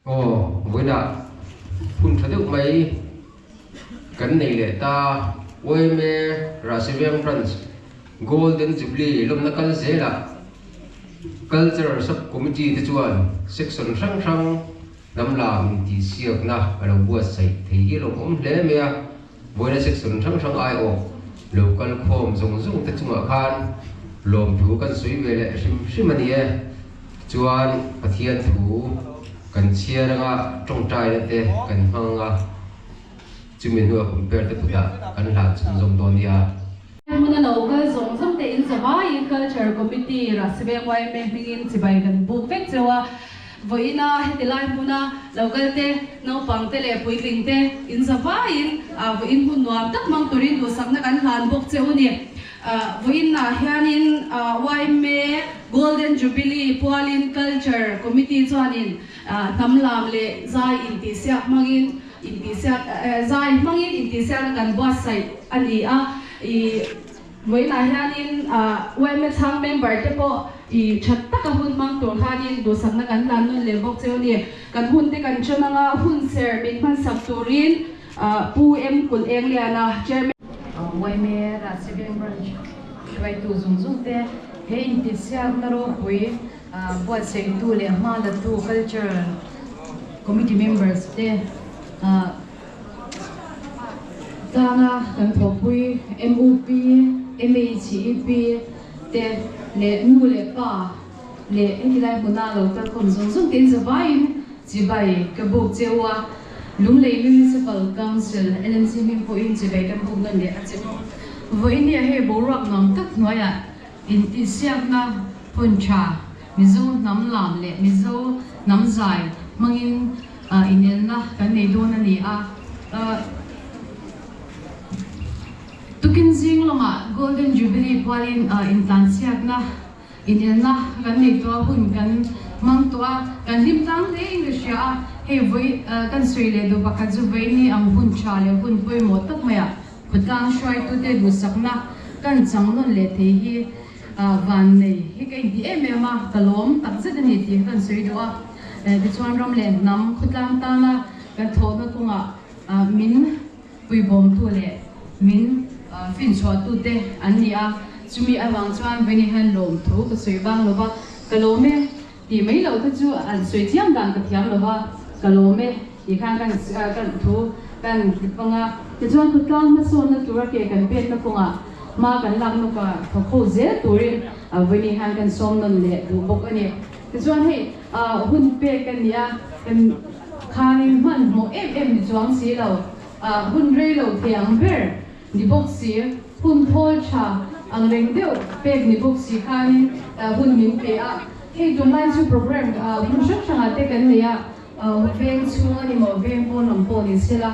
Aw, vawiinah hun tha deuh mai kan nei leh ta. Yma Rahsiveng Branch Golden Jubilee lawmna kal zelah Culture Sub Committee te chuan section hrang hrang hnam lam intihsiakna a lo buatsaih thei hi a lawmawm hle mai a. Vawiina section hrang hrang aiawh lo kal khawm zawng zawng te chungah khan lawmthu kan sawi ve leh hrim hrim a ni e. Chuan Pathian thu kan chhiar anga tawngtaina te kan hmang anga chumi hnuah compare te kutah kan hlan chhunzawm dawn nia. Hmuna lo kal zawng zawng te in zavaiin Culture Committee Rahsiveng yma hmingin chibai kan buk vek cheu a. Vawiina heti lai hmuna lo kal te, naupang te leh puitling te in zavaiin vawiin hmun nuam tak hmang turin duhsakna kan hlan bawk cheu a ni. Vawiinah hianin yma Golden Jubilee pualin Culture Committee chuanin hnam lam leh zai intihsiak hmangin Intihsiak zai hmangin intihsiakna kan buatsaih a ni a, ih vawiinah hianin yma chhang member te pawh ih tha taka hun hmang tur khanin duhsakna kan hlan nawn leh bawk cheu a ni. Kan hun te kan ṭan anga hun ser min hmansak turin Pu M Kulh Engliana, Chairman. Yma Rahsiveng Branch hruaitu zawng zawng te he intihsiakna ropui Buatsaihtu leh hmalatu Cultural Committee members te tlanga kan thawhpui MUP, MHEP te leh nu leh pa leh heti lai hmuna lo kalkhawm zawng zawng te in zavaiin chibai ka buk cheu a. Lunglei Municipal Council, LMC, hming pawhin chibai kan buk nawn leh a che. Vawiin hi a hei boruak nuam tak hnuaiah Intihsiakna hun tha Mizo hnam lam leh Mizo hnam zai hmangin inelna kan nei dawn a ni a. Tukin zing lamah Golden Jubilee pualin intlansiakna inelna kan nei tawh a, hun kan hmang tawh a, kan hlim tlang hle in ka hria a. Hei vawi kan sawi leh duh pakhat chu vawiini ang hun tha leh hun pawimawh tak maiah Khawtlang hruaitute duhsakna kan chang nawn leh thei hi van nei hi ka inti em em a, ka lawm tak zet a ni tih kha kan sawi duh a. Tichuan ram leh hnam khawtlang tana kan thawhna kawngah min puibawmtu leh min finchhuahtute an ni a, chumi avang chuan Veni hian lawmthu ka sawi bang lo va, ka lawm e. Tih mai loh kha chu an sawi chiam dan ka thiam lo va, ka lawm e tih khan kan kan thu kan ti pang a. Tichuan khawtlang hmasawnna tura ke kan petna kawngah hma kan lak nawk a, thawk ho zel turin Vawini hian kan sawm nawn leh duh bawk a ni. Tichuan hei hun pek ka ni a, kan khanin hmanhmawh em em ni chuang si lo, hun rei lo thei ang ber ni bawk si, hun thawl tha ang reng deuh pek ni bawk si khanin hun min pe a. Hei tunlai chu program hmun hrang hrangah te kan nei a, veng chhung a ni maw, veng pawn lam pawh ni sela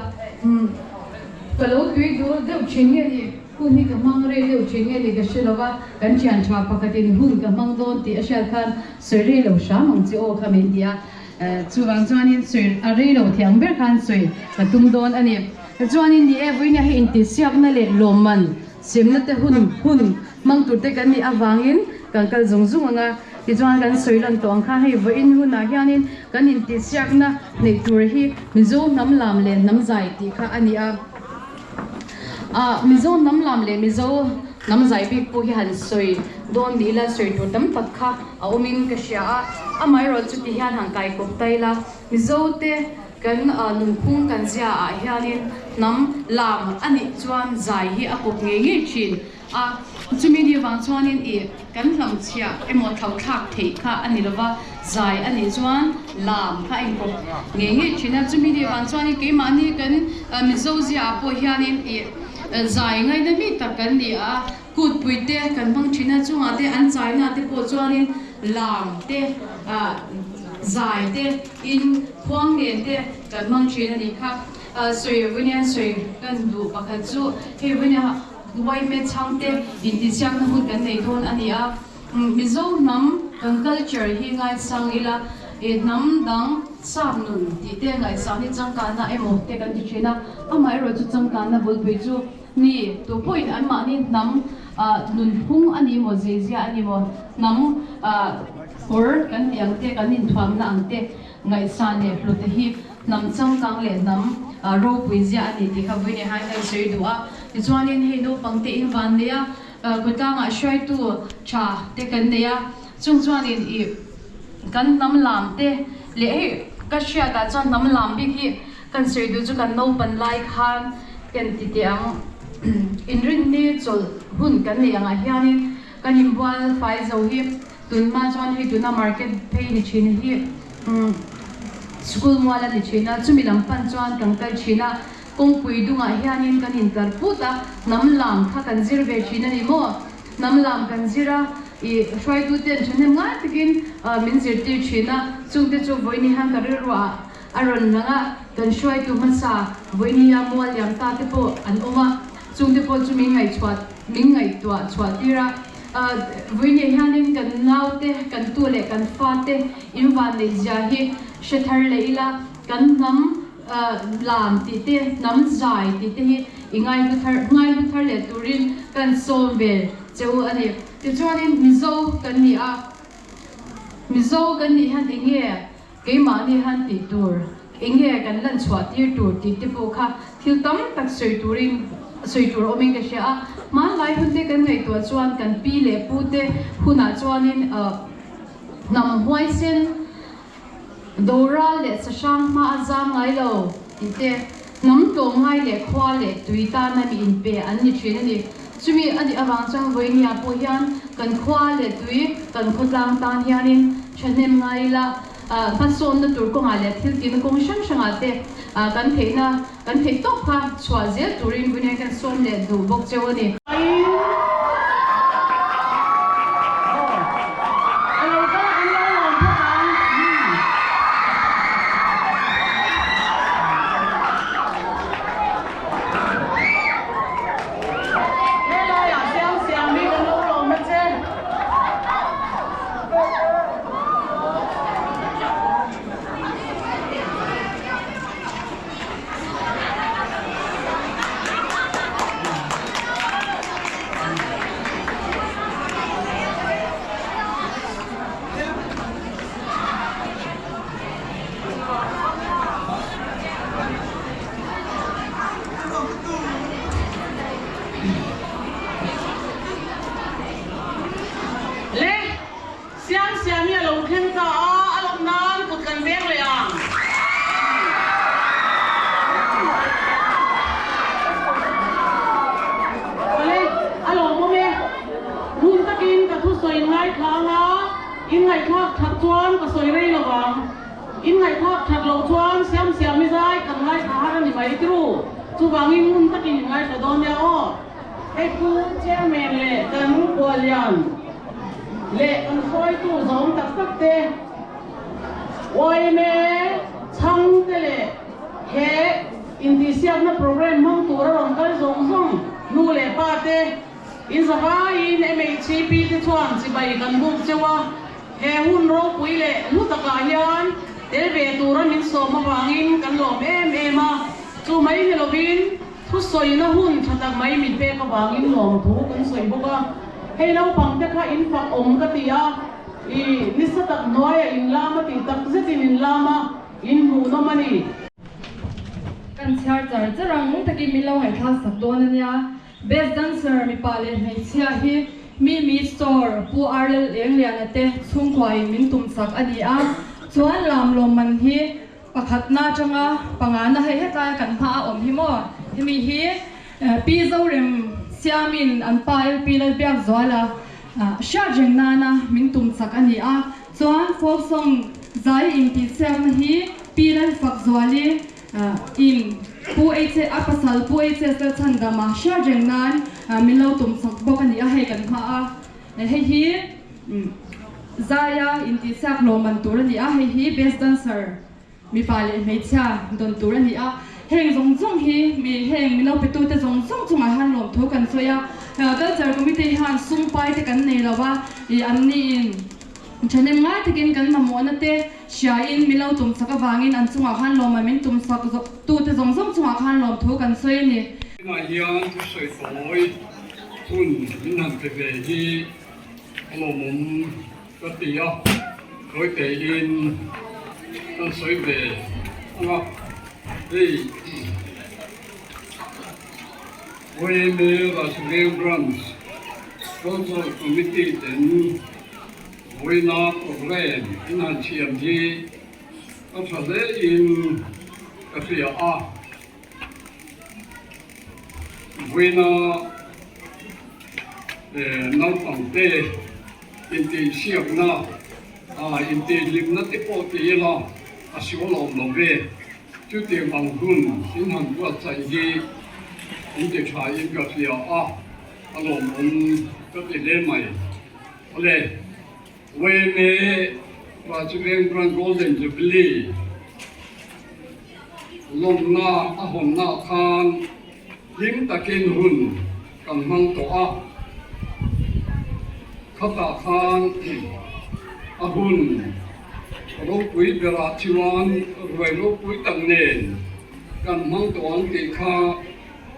ka lo tui dur deuh thin nge ni, hun hi ka hmang rei deuh thin nge ni ka hre lo va, kan thian tha pakhatin hun ka hmang dawn tih a hriat khan sawi rei lo hram ang che aw kha min ti a, chuvang chuanin sawi a rei lo thiang ber khan sawi ka tum dawn a ni. Tichuanin ni e, vawinia hei intihsiakna leh lawmman semna te hun hun hmang tur te kan nih avangin kan kal zung zung ang a. Tichuan kan sawi lan tawh ang kha hei vawiin hunah hianin kan intihsiakna neih tur hi Mizo hnam lam leh hnam zai tih kha a ni a. Ah Mizo hnam lam leh Mizo hnam zai bik pawh hi han sawi dawn ni ila sawi tur tam tak kha a awmin ka hria a. Amaherawhchu chuti hian han kaikawp ta ila Mizo te Kan nunphung kan zia ah hianin hnam lam a nih chuan zai hi a kawp ngei ngei thin a, chumi ni vang chuanin i kan hlam chhiah emaw thlauhthlak theih kha a ni lova, zai a nih chuan lam kha a inkawp ngei ngei thin a, chumi ni vang chuanin keimahni kan Mizo zia ah pawh hianin i zai ngaina mi tak kan ni a, kutpui te kan hmang thin a, chungah te an chaina te pawh chuanin lam te zai te. In khuang nen te kan hmang thin a nih kha. Sawi Vunian sawi kan duh pakhat chu hei Vunia Yma chhangte intihsiakna hun kan nei dawn a ni a. Mizo hnam kan culture hi ngaisang ila, hnam dang sap nun tih te ngaihsang hi changkanna emaw te kan ti thin a. Amaherawhchu chu changkanna bulpui chu ni tu pawhin anmahni hnam nunphung a ni maw, zeizia a ni maw, hnam kawr kan tih ang te, kan inthuamna ang te. Ngaihsan leh hlute hi hnam changkang leh hnam ropui zia a ni tih kha vawiin hian kan sawi duh a. Tichuanin hei naupang te in van nei a, khawtlangah hruaitu tha te kan nei a, chung chuanin ih kan hnam lam te leh hei ka hriatah chuan hnam lam bik hi kan sawi duh chu kan naupan lai khan kan ti teh ang. Inrinni chawlh hun kan neih angah hianin kan inbual fai zo hi. Tunhma chuan hei tuna market phei ni thin hi school mual a ni thin a, chumi lam pan chuan kan kal thin a, kawngpui dungah hianin kan intlar put a, hnam lam kha kan zir ve thin a ni maw? Hnam lam kan zir a, ih hruaituten thahnem ngai takin min zirtir thin a, chungte chu vawiin hian ka rilruah a rawn lang a, kan hruaitu hmasa vawiin a mual liam ta te pawh an awm a, chungte pawh chu min ngaihchhuah min ngaihtuah chhuah tir a. Vawiin hianin kan naute, kan tu leh kan fate in vanneih zia hi hre thar leh ila, kan hnam lam tih te, hnam zai tih te hi i ngaihlu thar ngaihlu thar leh turin kan sawm ve che u a ni. Tichuanin Mizo kan ni a, Mizo kan nih hian eng nge keimahni han tih tur, eng nge kan lan chhuah tir tur tih te pawh kha thil tam tak sawi turin sawi tur awmin ka hria a. Hmanlai hun te kan ngaihtuah chuan kan pi leh pu te hunah chuanin hnam huaisen doral leh sahrang hma a zam ngai lo tih te, hnam tlawm ngai leh khua leh tui tana mi inpe an ni thin a ni. Chumi a nih avang chuan vawinia pawh hian kan khua leh tui kan khawtlang tan hianin thahnem ngai ila, hmasawnna tur kawngah leh thil tihna kawng hrang hrangah te kan theihna kan theih tawp kha chhuah zel turin vawinia hian sawm leh duh bawk cheu a ni. Helaiah siam siam hi kan lo lawm a che. Le, Siam Siam hi a lo thleng ta a, a lawm nan kut kan veng leh ang. Awle, a lawmawm e. Ngun takin ka thusawi ngaithla anga inngaihthlak that chuan ka sawi rei lo vang. In ngaihthlak that loh chuan Siam Siami zai kan ngaithla har a ni mai tru. Chuvangin ngun takin in ngaithla dawn nia aw. Hei Pu Chairman leh kan Khuallian leh kan hruaitu zawng tak tak te, yma chhang te leh he intihsiakna programme hmang tur a rawn kal zawng zawng nu leh pa te, in zavaiin MHCP te chuan chibai kan buk cheu a. He hun ropui leh hlu takah hian tel ve tura min sawm avangin kan lawm em em a, chu mai ni lovin thusawina hun tha tak mai min pek avangin lawmthu kan sawi bawk a. Hei naupang te kha in fak awm ka ti a, i nisa tak hnuaia in lam a tih tak zetin in lam a, in hmuhnawm a ni. Kan chhiar char char ang takin min lo ngaihthlak sak dawn a nia. Best Dancer mipa leh hmeichhia hi Mimi Store Pu Arlel Engliana te chhungkuain min tum sak a ni a, chuan lam lawmman hi pakhatna atanga pangana hei hetlaia kan hma a awm hi maw? Hemi hi Pi Zorem Siamin an pa LP Lalbiakzuala hriat reng nana min tum sak a ni a, chuan folk song zai intihsiakna hi Pi Lalfakzuali In Pu HS a pasal Pu HS Lalchhandama hriat reng nan min lo tum chak bawk a ni a, hei kan hma a, hei hi Zaia intihsiak lawmman tur a ni a, hei hi Best Dancer mipa leh hmeichhia dawn tur a ni a, heng zawng zawng hi mi heng min lo petute zawng zawng chungah hian lawmthu kan sawi a, Culture Committee hian sum pai te kan nei lo a, ih an niin Thahnem ngai takin kan mamawhna te hriain min lo tumsak avangin an chungah khan lawmman min tumsak tute zawng zawng chungah khan lawmthu kan sawi a ni. Tunah hian thusawi tawi hun min han pe ve hi a lawmawm ka ti a, tawi tein Kan sawi ve ang a, hei YMA Rajveng Branch Cultural Committee ten vawiina programme in han thiam hi ka tha hle in ka hria a, vawiina naupangte intihsiakna A intihhlimna te pawh ti ila a sual awm lo ve. Chutiang ang hun in han buatsaih hi in ti tha in ka hria a, a lawmawm ka ti hle mai. Awle, YMA Rajiveng Branch Golden Jubilee lawmna a hawnna khan hlim takin hun kan hmang tawh a, khatah khan a hun ropui berah chuan ruai ropui tak nen kan hmang tawh ang tih kha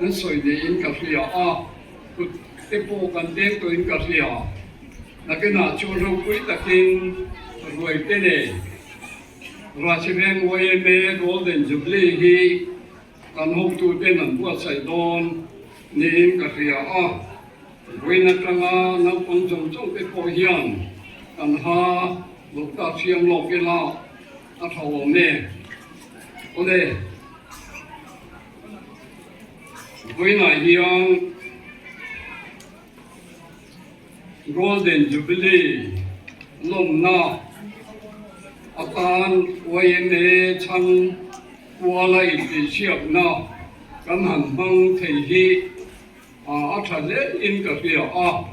an sawi niin ka hria a, kut te pawh kan deng tawhin ka hria. Nakinah chuan ropui takin ruai te nen Rachiveng YMA Golden Jubilee hi Kan hotuten an buatsaih dawn niin ka hria a, vawiin atanga naupang zawng zawng te pawh hian kan ha lo ta thiam lawk ila a tha awm e. Awle, vawiinah hian Golden Jubilee lawmna atan YMA chhang Kuala intihsiakna kan han hmang thei hi a tha hle in ka hria a,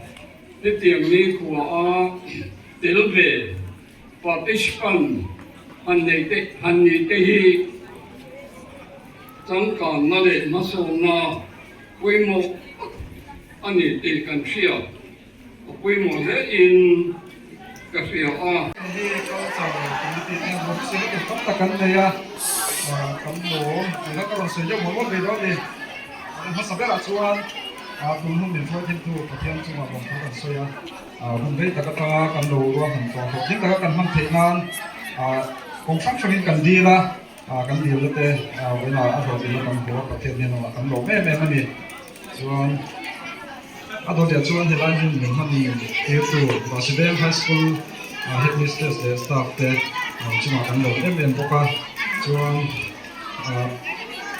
hetiang ni khua a tel ve participant han nei te han ni te hi changkanna leh hmasawnna pawimawh tak a ni tih kan hriat. A pawimawh hle in ka hria a. Hei hi culture committee te hian rawn sawi tur tam tak an nei a, kan lawm tih kha ka rawn sawi deuh mawlh mawlh ve dawn a ni. Kan hmasa berah chuan tun hun min hruai thintu Pathian chungah lawmthu kan sawi a, hun rei tak atanga kan lo ruahman tawh hlawhtling taka kan hman theih nan kawng hrang hrangin kan dil a, kan dilna te vawiinah a hlawhtlinna kan hmu a, Pathian hian kan lawm em em a ni. Chuan a dawtah chuan helai hmun min hman tirtu Vasudeva High School Headmistress leh staff te chungah kan lawm em em bawk a. Chuan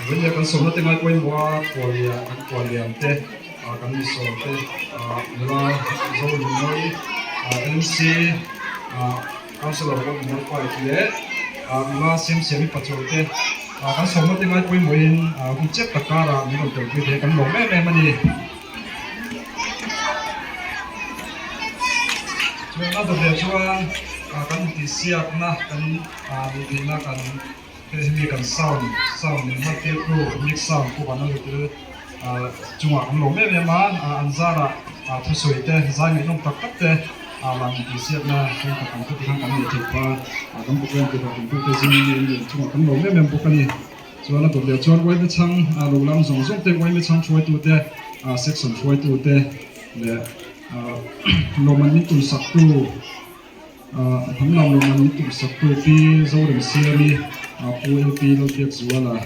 vawiin kan sawmna te ngai pawimawh a kualia kan kualian te kan mi sawm te nula Zorinmawii LMC Councillor Ward Number 5 leh nula Siamsiami Pachuau te kan sawmna te ngai pawimawhin hun chep tak karah min rawn telpui thei a, kan lawm em em a ni. Chuan a dawt leh chuan kan intihsiakna kan nih theihna kan hei hi mi kan sound sound min hman tirtu mix sound pawh kan lo tel chungah kan lawm em em a, an zarah thusawi te zai ngaihnawm tak tak te lam intihsiakna thenkhat ang te khan kan neih theih phah a, kan program ti hlawhtling tute zing mi an nih chungah kan lawm em em bawk a ni. Chuan a dawt leh chuan uaime chhang lo lam zawng zawng te, uaime chhang hruaitute, section hruaitute leh lawmman min tum saktu, Hnam lam lawmman min tum saktu Pi Zoremsiami, Pu LP Lalbiakzuala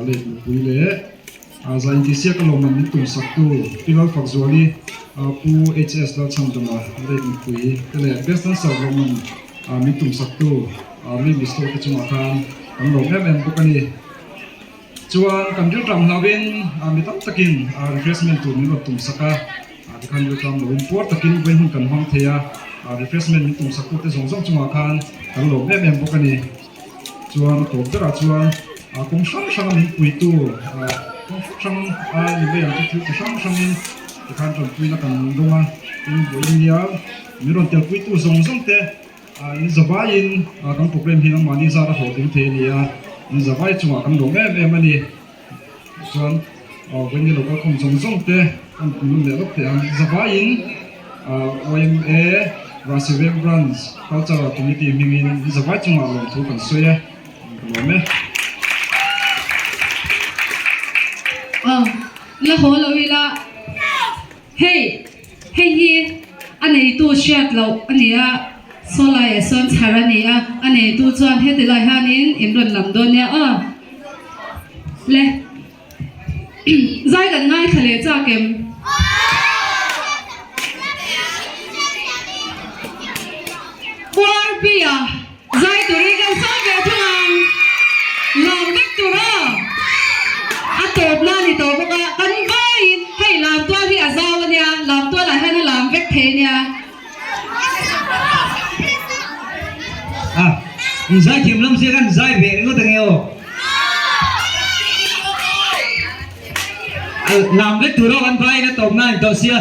leh nupui leh Zai intihsiaka lawmman min tum saktu Pi Lalfakzuali, Pu HS Lalchhandama leh nupui te leh Best Dancer lawmman min tum saktu Mi Mister te chungah khan kan lawm em em bawk a ni. Chuan kan rilṭam hlauhin mi tam takin refreshment tur min rawn tum sak a, tikhan rilṭam loin puar takin vawi hun kan hmang thei a, refreshment min tum saktute zawng zawng chungah khan kan lawm em em bawk a ni. Chuan a tawp berah chuan kawng hrang hranga min puitu kawng hrang hrang a ni mai ang chu thil chi hrang hrangin tikhan ṭanpuina kan dawng a, tin vawiin nia min rawn telpuitu zawng zawng te In zavaiin kan program hi nangmahni zar a hlawhtling thei a ni a, in zavai chungah kan lawm em em a ni. Chuan vawiin local khawm zawng zawng te kan hnung leh lawk teh ang. Zavaiin YMA Rahsiveng Branch Cultural Committee hmingin in zavai chungah lawmthu kan sawi e, ka lawm e. Aw, la haw lo ila. Hei, hei hi a neitu hriat loh a ni a. Saw laiah sawn chhar a ni a, a neitu chuan heti lai hianin in rawn lam dawn nia aw. Le zai kan ngaithla leh chak em? Puarpia zai turin kan sawi ve thung ang. Lam vek tur aw. A tawpna a ni tawh bawk a, kan vaiin hei lam tual hi a zau a nia, lam tualah hian a lam vek thei a nia. A, in zai thiam lam sia khan zai ve ringawt ange aw. A lam vek tur aw kan vaiin a tawpna a ni tawh sia.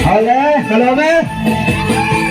Hale, ka lawm e.